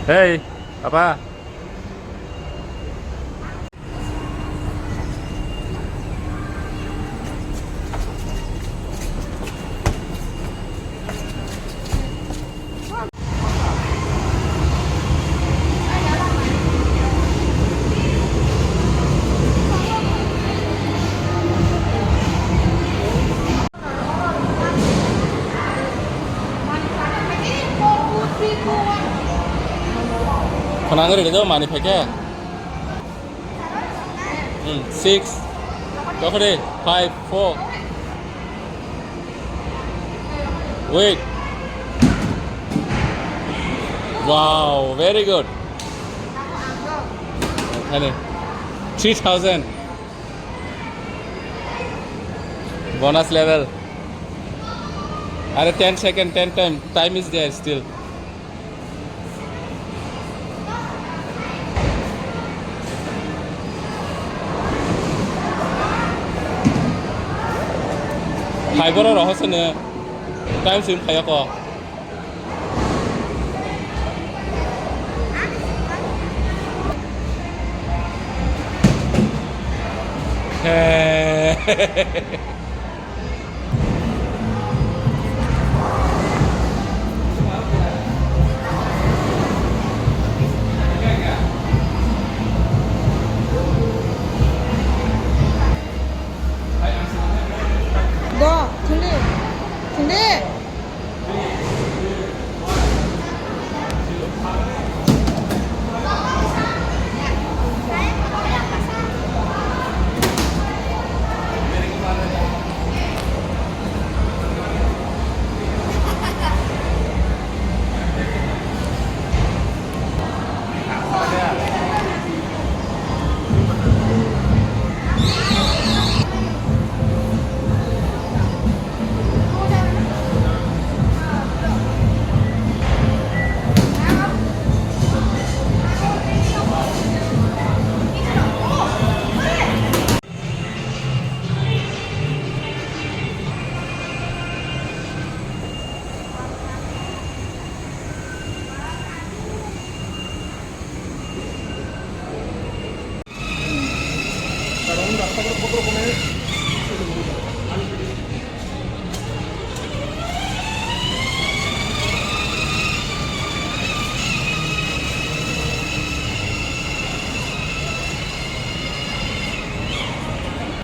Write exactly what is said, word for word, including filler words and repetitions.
Hey, apa? Khwnang ri do mani phaikhe. Hmm, six. Tokre, five, four. Wait. Wow, very good. Ani, three thousand. Bonus level. Are ten second, ten time. Time is there still. Hai boro rohor se ne. Time sim khaya ko. He.